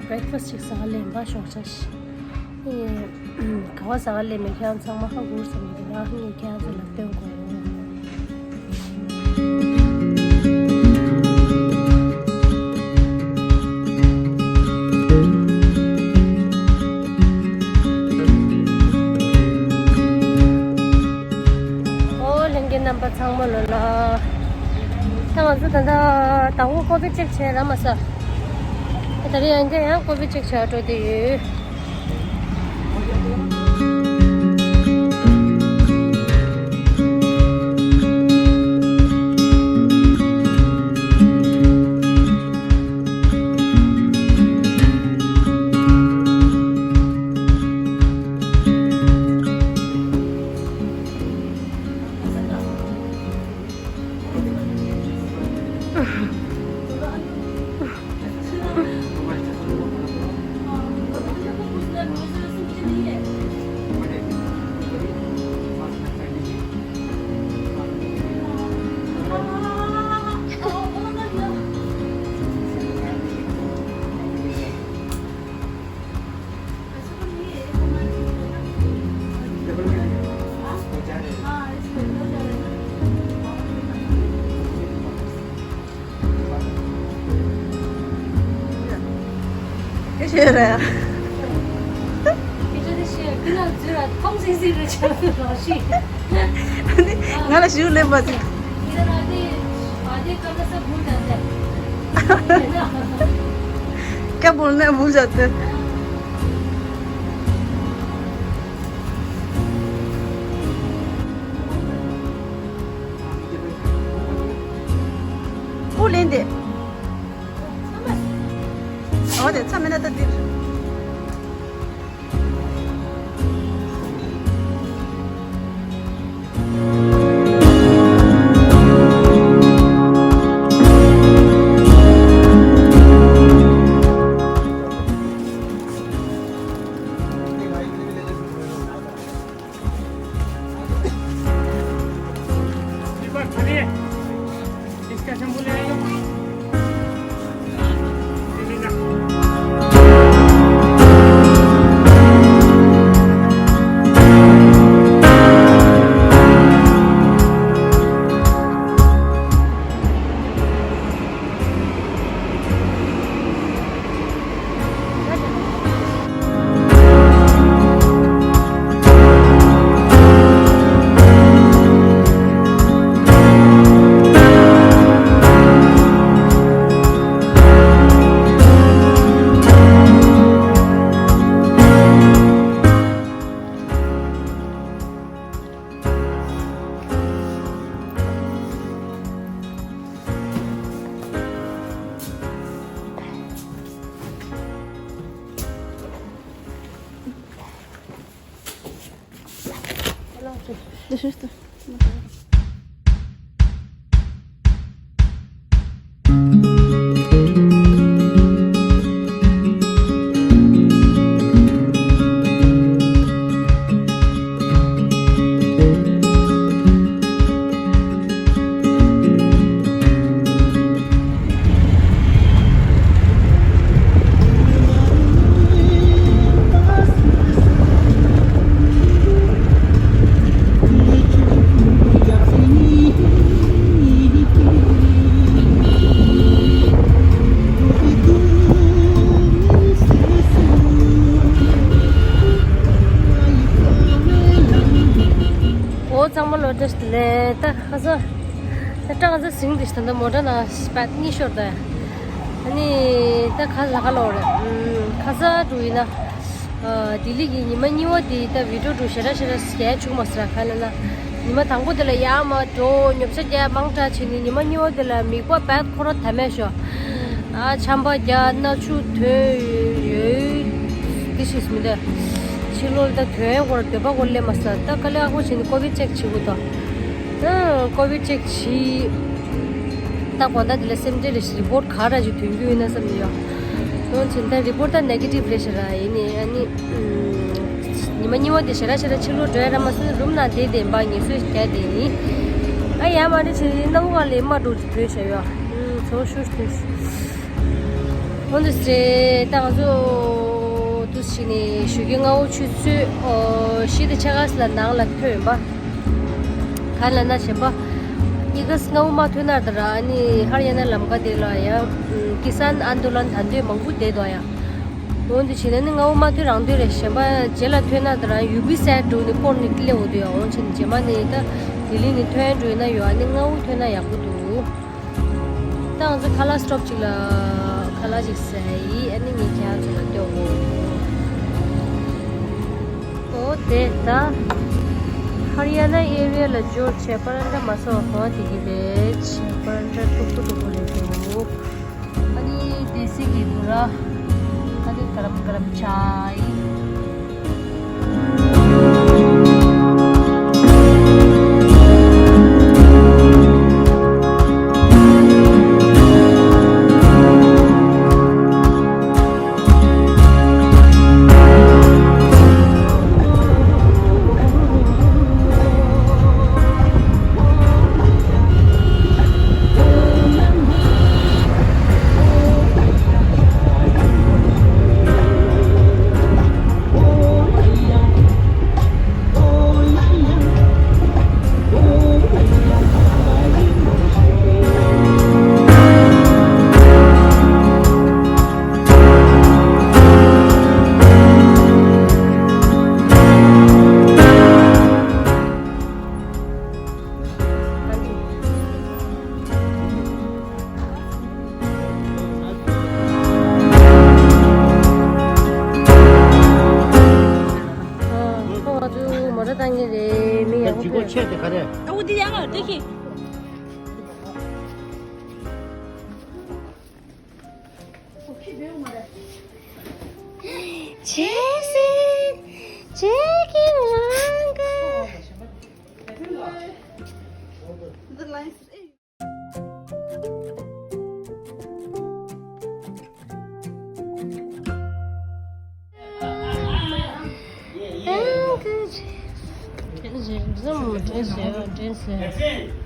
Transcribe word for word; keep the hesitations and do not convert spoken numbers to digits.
བྷེ་རེག་ཕ་སི་ཅིག་ཟ་ག་ལེན་པ་ཤོག་ཆ་ཤི། ཨེ། ག་བ་ཟ་ག་ལེན་མེད་ཁྱེད་རང་ཚང་མ་ཧ་གོ་བསམ་གྱི་འདུག་ང་ངས་ཁྱེད་རང་ཚོ་ལ་སྟོན་དགོས། ཨོ་ལྷན་རྒྱས་རྣམ་པ་ཚང་མ་ལོ་ལ། ད་ང་ཚོ་ད་ལྟ་དང་པོ་ཀོ་བི་ཅེག་བྱས་ར་མ་ཟ། ད་རེས་ཡང་བསྐྱར་ཡང་ཀོ་བི་ཅེག་བྱས་འགྲོ་བསྡད་ཡོད། ཨ་ནི་ང་ལ་ཞུ་ལེན་པ་ཅིག क्या बोलना है भूल जाते हैं। ཨོ་ལེན་དེ། ཨོ་དེ་ཚ་མེད་ན་ད་འདིར། एक बार खड़े, इसका शंभू ले आइए। འོ་ཚང་མ་ལོ་བཀྲ་ཤིས་བདེ་ལེགས། ད་ཁ་སང་ད་ཀྲང་ཚ་ཟིང་དེ་ད་ལྟ་མོ་ཊ་ནང་པད་གཉིས་ཤོར་ད། ཨ་ནི་ད་ག་ལ་ག་ལོ་རེད། ཁ་སང་འགྲོ་ཡིན་ན་ལྡི་ལི་གི་ཉི་མ་གཉིས་པ་དེ་ད་བི་ཌིའོ་འགྲོ་ཞེ་དྲག་ཞེ་དྲག་རྒྱག་བྱུང་མ་སོང་ར། ག་ལ་ན་ཉི་མ་དང་པོ་དེ་ལ་ཡར་མར་འགྲོ་ཉོ་ཆ་རྒྱག་མང་དྲགས་བྱས་ནས་ཉི་མ་གཉིས་པ་དེ་ལ་མིད་པ་པད་ཁོ་ར་ད་མེད་ཤོ། ཨ་ཆམ་པ་རྒྱག་སྣ་ཆུ་ཐོན་ཡོད། དེ་ཤེས་མི་འདུག་ཕྱི་ལོགས་ད་ཐོན་སྐོར་འདོད་པ་སྐོར་སླེབས་མ་སོང་། ད་དཀའ་ལས་ཁག་པོ་བྱས་ནས་ཀོ་བིད་ཅེག་བྱེད་དགོས་དོ། ཨ་ཀོ་བིད་ཅེག་བྱེད། ད་དགོང་དག་དེ་ལ་སེམས་ཁྲལ་རེ་ཞིག་རི་པོར་ཊ་ག་ར་ཅིག་ཐོན་རྒྱུ་ཡོད་ན་བསམ་གྱི་ཡོད། སོང་ཙང་ད་རི་པོར་ཊི་ད་ནེ་གེ་ཊིབ་རེད་ཤག་ར། ཡིན་ནའི་ཨ་ནི་ཉི་མ་གཉིས་པ་དེ་ཞེ་དྲག་ཞེ་དྲག་ཕྱི་ལོགས་འགྲོ་ཡ་ར་མ་སོང་། རུམ་ནང་བསྡད་བསྡད་པ་ངལ་གསོ་རྒྱག་བསྡད་ཡིན། ཨ་ཡ་མ་རེད་བྱས་ནས་གནམ་གང་ལ་དམར་འགྲོ་ཅིག་བུད་བཞག་ཡོད། ཚོ་ཤུར་ཏུ། འོ་འདི་སེ་ད་ང་ཚོ་དུས་ཕྱིན་ནས་ཞོགས་ཀས་སྔ་པོ་ཆུ་ཚོད་ཨོ་བཞི་དང་ཕྱེད་ཀ་ལ་ནང་ལ་ཐོན་ཡིན་པ། ག་ལ་ན་གཞན་པ། ཨི་ག་སྔ་པོ་མ་ཐོན་ན་ད་ར་ཨ་ནི་ཧར་ཡ་ན་ལམ་ཀ་དེ་ལ་ཡ། ཀི་སན་ཨན་དོ་ལན་ད་འདོད་མང་པོ་བསྡད་འདུག་ཡ། འོ་འདི་བྱས་ན་ནི་སྔ་པོ་མ་ཐོན་རང་འདོད་རེད། གཞན་པ་རྗེས་ལ་ཐོན་ན་ད་ར་ཡུ་བི་སའེ་ཌི་འགྲོ་ནི་སྐོར་ནི་སླེབས་འོ་འདུག་ཡ། འོ་བྱས་ནི་རྗེས་མ་ནི་ད་ལྡི་ལི་ནི་ཐོན་འགྲོ་ཡིན་ན་ཡོད། ཨ་ནི་སྔ་པོ་ཐོན་ན་ཡག་པོ་འདུག་ད་ང་ཚོ་ཁ་ལག་སི་ཊོབ་ཅིག་ལ་ཁ་ལག་ཅིག་ཟ་ཡི། ཨ་ནི་ངས་ཁྱེད་རང་ཚོ་ལ་སྟོན་གོ། ཨོ་དེ་ད་ཧར་ཡ་ན་ཨེ་རི་ཡ་ལ་འབྱོར་བྱས་པ་ར་འདྲ་མ་སོང་ཧོ་དེ་གི་རེད། བྱས་པ་ར་འདྲ་ཐུག་པོ་ཐུག་པོ་རེད་འདུག་ཨ་ནི་དེ་སི་གི་འདུག་ར། ཨ་ནི་ག་རམ་ག་རམ་ཆའི། ཁོ་ང་ཚོ་མོ་ཊ་བཏང་གི་རེད། མི་ཡག་པོ་ཕེབས། ཨ་འོ་འདི་ཡང་ལ་འདི་ཁི། Jason, Jackie Wanga. Jackson.